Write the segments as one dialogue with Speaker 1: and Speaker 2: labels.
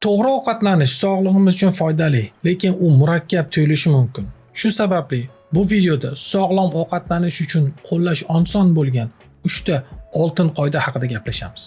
Speaker 1: To'g'ri ovqatlanish sog'lig'imiz uchun foydali, lekin u murakkab tuyulishi mumkin. Shu sababli bu videoda sog'lom ovqatlanish uchun qo'llash oson bo'lgan 3 ta oltin qoida haqida gaplashamiz.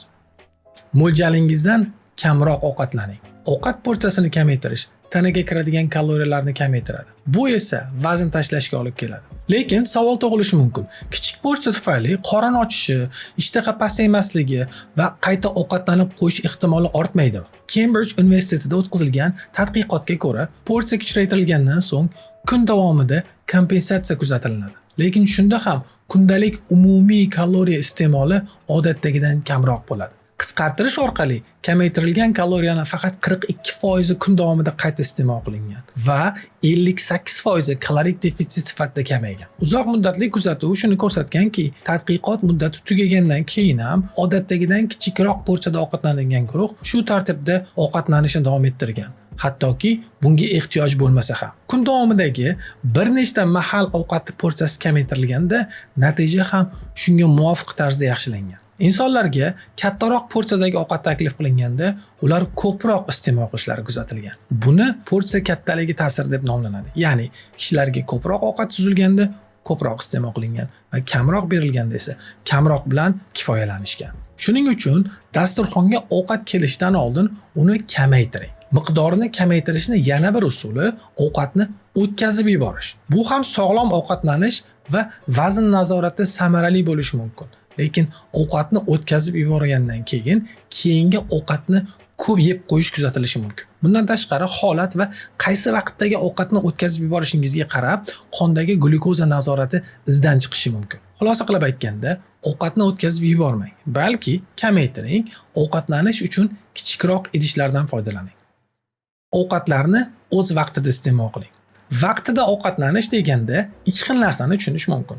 Speaker 1: Mo'ljalingizdan kamroq ovqatlaning. Ovqat porsiyasini kamaytirish tanaga kiradigan kaloriyalarni kamaytiradi. Bu esa vazn tashlashga olib keladi. Lekin savol tug'ilishi mumkin. Kichik porsiya tufayli qorin ochishi, ishtaha pasaymasligi va qayta ovqatlanib qo'yish ehtimoli ortmaydimi? Cambridge universitetida o'tkazilgan tadqiqotga ko'ra, porsiya kichraytirilgandan so'ng kun davomida kompensatsiya kuzatiladi. Lekin shunda ham kundalik umumiy kaloriya iste'moli odatdagidan kamroq bo'ladi. Qisqartirish orqali kamaytirilgan kaloriyani faqat 42% kun davomida qayta iste'mol qilingan va 58% kalorik defitsit sifatida kamaygan. Uzoq muddatli kuzatuv shuni ko'rsatganki, tadqiqot muddati tugagandan keyin ham odatdagidan kichikroq porsiyada ovqatlanadigan guruh shu tartibda ovqatlanishni davom ettirgan. Hattoki bunga ehtiyoj bo'lmasa ham. Kun davomidagi bir nechta mahal ovqat porsiyasi kamaytirilganda natija ham shunga muvofiq tarzda yaxshilangan. Insonlarga kattaroq porsiyadagi ovqat taklif qilinganda ular ko'proq iste'mol qilishlari kuzatilgan. Buni porsiya kattaligi ta'siri deb nomlanadi. Ya'ni kishilarga ko'proq ovqat suzilganda ko'proq iste'mol qilingan va kamroq berilganda esa kamroq bilan kifoyalanishgan. Shuning uchun dasturxonga ovqat kelishidan oldin uni kamaytiring. Miqdorini kamaytirishni yana bir usuli ovqatni o'tkazib yuborish. Bu ham sog'lom ovqatlanish va vazn nazorati samarali bo'lishi mumkin. Lekin ovqatni o'tkazib yuborgandan keyin keyingi ovqatni ko'p yeb qo'yish kuzatilishi mumkin. Bundan tashqari holat va qaysi vaqtdagi ovqatni o'tkazib yuborishingizga qarab qondagi glyukoza nazorati izdan chiqishi mumkin. Xulosa qilib aytganda, ovqatni o'tkazib yubormang, balki kamaytiring, ovqatlanish uchun kichikroq idishlardan foydalaning. Ovqatlarni o'z vaqtida iste'mol qiling. Vaqtida ovqatlanish deganda ikki xil narsani tushunish mumkin.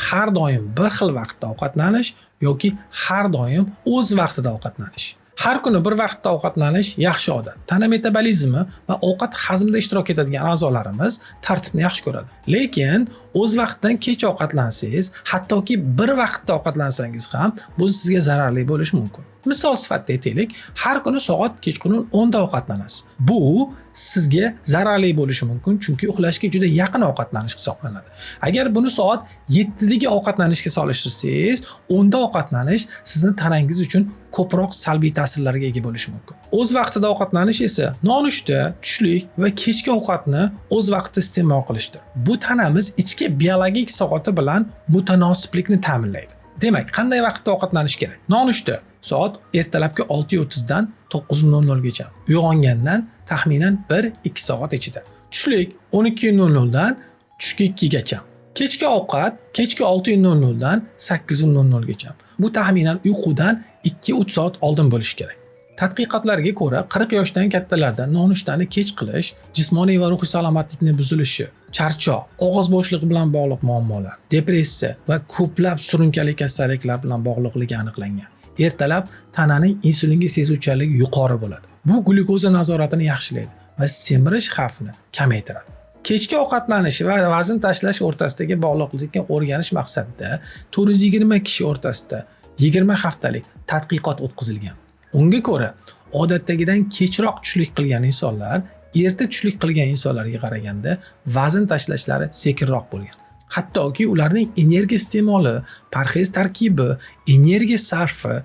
Speaker 1: Har doim bir xil vaqtda ovqatlanish yoki har doim o'z vaqtida ovqatlanish. Har kuni bir vaqtda ovqatlanish yaxshi odat. Tana metabolizmi va ovqat hazmida ishtirok etadigan a'zolarimiz tartibni yaxshi ko'radi. Lekin o'z vaqtidan kech ovqatlansangiz, hattoki bir vaqtda ovqatlansangiz ham bu sizga zararli bo'lishi mumkin. Misol sifatida aytaylik, har kuni soat kechqurun 10 da ovqatlanasiz. Bu sizga zararli bo'lishi mumkin, chunki uxlashga juda yaqin ovqatlanish hisoblanadi. Agar buni soat 7 dagi ovqatlanishga solishtirsangiz, 10 da ovqatlanish sizni tanangiz uchun ko'proq salbiy ta'sirlarga ega bo'lishi mumkin. O'z vaqtida ovqatlanish esa nonushta, tushlik va kechki ovqatni o'z vaqtida iste'mol qilishdir. Bu tanamiz ichki biologik soati bilan mutanosiblikni ta'minlaydi. Demak, qanday vaqtda ovqatlanish kerak? Nonushta soat ertalabki 6:30 dan 9:00 gacha. Uyg'ongandan taxminan 1-2 soat ichida. Tushlik 12:00 dan tushki 2 gacha. Kechki ovqat kechki 6:00 dan 8:00 gacha. Bu taxminan uyqudan 2-3 soat oldin bo'lishi kerak. Tadqiqotlarga ko'ra, 40 yoshdan kattalarda nonushtani kech qilish jismoniy va ruhiy salomatlikni buzilishi, charchoq, og'iz bo'shlig'i bilan bog'liq muammolar, depressiya va ko'plab surunkali kasalliklar bilan bog'liqligi aniqlangan. Ertalab tananing insulinga sezuvchanligi yuqori bo'ladi. Bu glyukoza nazoratini yaxshilaydi va semirish xavfini kamaytiradi. Kechki ovqatlanish va vazn tashlash o'rtasidagi bog'liqlikni o'rganish maqsadida 420 kishi o'rtasida 20 haftalik tadqiqot o'tkazilgan. Unga ko'ra, odatdagidan kechroq tushlik qilgan insonlar erta tushlik qilgan insonlarga qaraganda vazn tashlashlari sekinroq bo'lgan. Hattoki ularning energiya iste'moli, parhez tarkibi, energiya sarfi,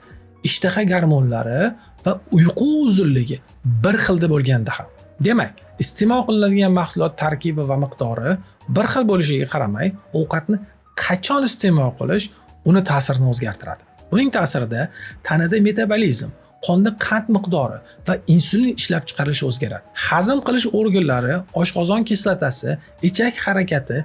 Speaker 1: ishtaha gormonlari va uyqu uzunligi bir xilda bo'lganda ham. Demak, iste'mol qilinadigan mahsulot tarkibi va miqdori bir xil bo'lishiga qaramay, ovqatni qachon iste'mol qilish uni ta'sirini o'zgartiradi. Buning ta'sirida tanada metabolizm, qonda qand miqdori va insulin ishlab chiqarilishi o'zgaradi. Hazm qilish organlari, oshqozon kislotasi, ichak harakati,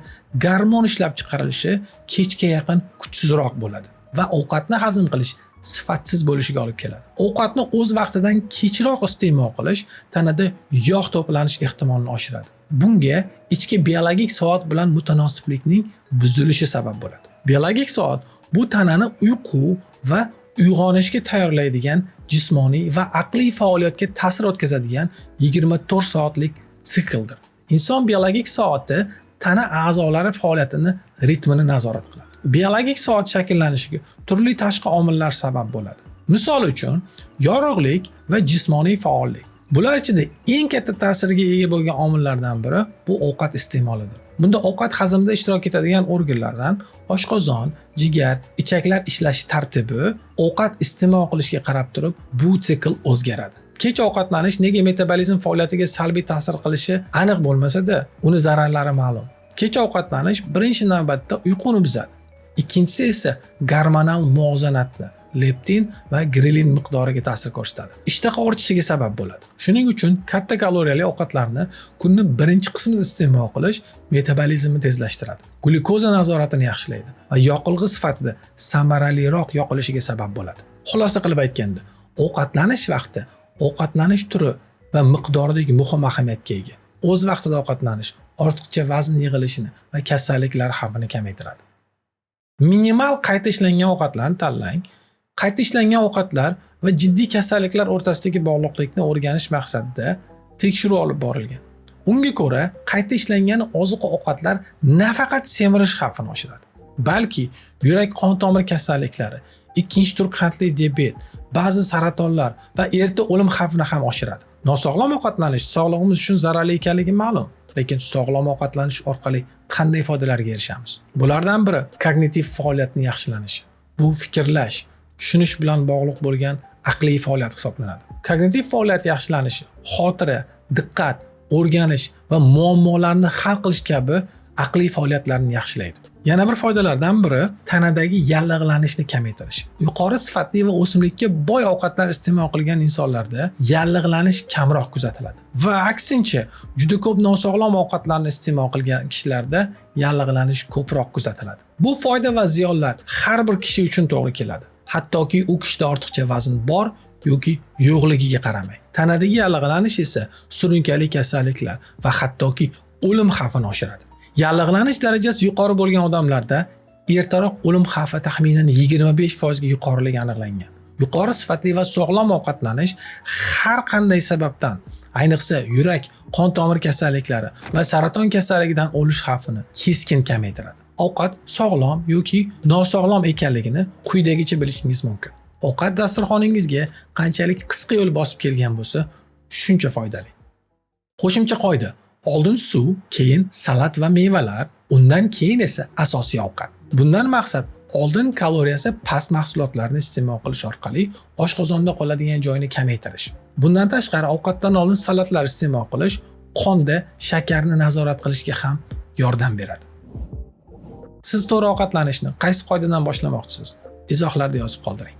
Speaker 1: gormon ishlab chiqarilishi kechga yaqin kuchsizroq bo'ladi va ovqatni hazm qilish sifatsiz bo'lishiga olib keladi. Ovqatni o'z vaqtidan kechroq iste'mol qilish tanada yog' to'planish ehtimolini oshiradi. Bunga ichki biologik soat bilan mutanosiblikning buzilishi sabab bo'ladi. Biologik soat bu tanani uyqu va uyg'onishga tayyorlaydigan jismoniy va aqliy faoliyatga ta'sir o'tkazadigan 24 soatlik sikldir. Inson biologik soati tana a'zolari faoliyatini ritmini nazorat qiladi. Biologik soat shakllanishiga turli tashqi omillar sabab bo'ladi. Misol uchun, yorug'lik va jismoniy faollik. Bular ichida eng katta ta'sirga ega bo'lgan omillardan biri bu ovqat iste'molidir. Bunda ovqat hazmida ishtirok etadigan organlardan oshqozon, jigar, ichaklar ishlashi tartibi ovqat iste'mol qilishga qarab turib bu sikl o'zgaradi. Kech ovqatlanish nega metabolizm faoliyatiga salbiy ta'sir qilishi aniq bo'lmasa-da, uni zararlari ma'lum. Kech ovqatlanish birinchi navbatda uyquni buzadi. Ikkinchisi esa gormonal muvozanatni, leptin va grelin miqdoriga ta'sir ko'rsatadi. Ishtaha ortishiga sabab bo'ladi. Shuning uchun katta kaloriyali ovqatlarni kunning birinchi qismida iste'mol qilish metabolizmni tezlashtiradi. Glyukoza nazoratini yaxshilaydi va yoqilg'i sifatida samaraliroq yoqilishiga sabab bo'ladi. Xulosa qilib aytganda, ovqatlanish vaqti, ovqatlanish turi va miqdoridagi muhim ahamiyatga ega. O'z vaqtida ovqatlanish ortiqcha vazn yig'ilishini va kasalliklar xavfini kamaytiradi. Minimal qayta ishlangan ovqatlarni tanlang. Qayta ishlangan ovqatlar va jiddiy kasalliklar o'rtasidagi bog'liqlikni o'rganish maqsadida tekshiruv olib borilgan. Unga ko'ra, qayta ishlangan oziq-ovqatlar nafaqat semirish xavfini oshiradi, balki yurak-qon tomir kasalliklari, ikkinchi tur qandli diabet, ba'zi saratonlar va erta o'lim xavfini ham oshiradi. Nosog'lom ovqatlanish sog'lig'imiz uchun zararli ekanligi ma'lum, lekin sog'lom ovqatlanish orqali qanday foydalarga erishamiz? Bulardan biri kognitiv faoliyatni yaxshilanishi. Bu fikrlash, tushunish bilan bog'liq bo'lgan aqliy faoliyat hisoblanadi. Kognitiv faoliyat yaxshilanishi xotira, diqqat, o'rganish va muammolarni hal qilish kabi aqliy faoliyatlarni yaxshilaydi. Yana bir foydalardan biri tanadagi yallig'lanishni kamaytirish. Yuqori sifatli va o'simlikka boy ovqatlar iste'mol qilgan insonlarda yallig'lanish kamroq kuzatiladi. Va aksincha, juda ko'p nosog'lom ovqatlarni iste'mol qilgan kishilarda yallig'lanish ko'proq kuzatiladi. Bu foyda va ziyonlar har bir kishi uchun to'g'ri keladi. Hattoki u kishida ortiqcha vazn bor yoki yo'qligiga qaramay. Tanadagi yallig'lanish esa surunkali kasalliklar va hattoki o'lim xavfini oshiradi. Yallig'lanish darajasi yuqori bo'lgan odamlarda ertaroq o'lim xavfi taxminan 25% ga yuqoriligi aniqlangan. Yuqori sifatli va sog'lom ovqatlanish har qanday sababdan, ayniqsa yurak, qon tomir kasalliklari va saraton kasalligidan o'lish xavfini keskin kamaytiradi. Ovqat sog'lom yoki nosog'lom ekanligini quyidagicha bilishingiz mumkin. Ovqat dasturxoningizga qanchalik qisqa yo'l bosib kelgan bo'lsa, shuncha foydali. Qo'shimcha qoida: oldin suv, keyin salat va mevalar, undan keyin esa asosiy ovqat. Bundan maqsad oldin kaloriyasi past mahsulotlarni iste'mol qilish orqali oshqozonda qoladigan joyini kamaytirish. Bundan tashqari ovqatdan oldin salatlar iste'mol qilish qonda shakarni nazorat qilishga ham yordam beradi. Siz to'g'ri ovqatlanishni qaysi qoidadan boshlamoqchisiz? Izohlarda yozib qoldiring.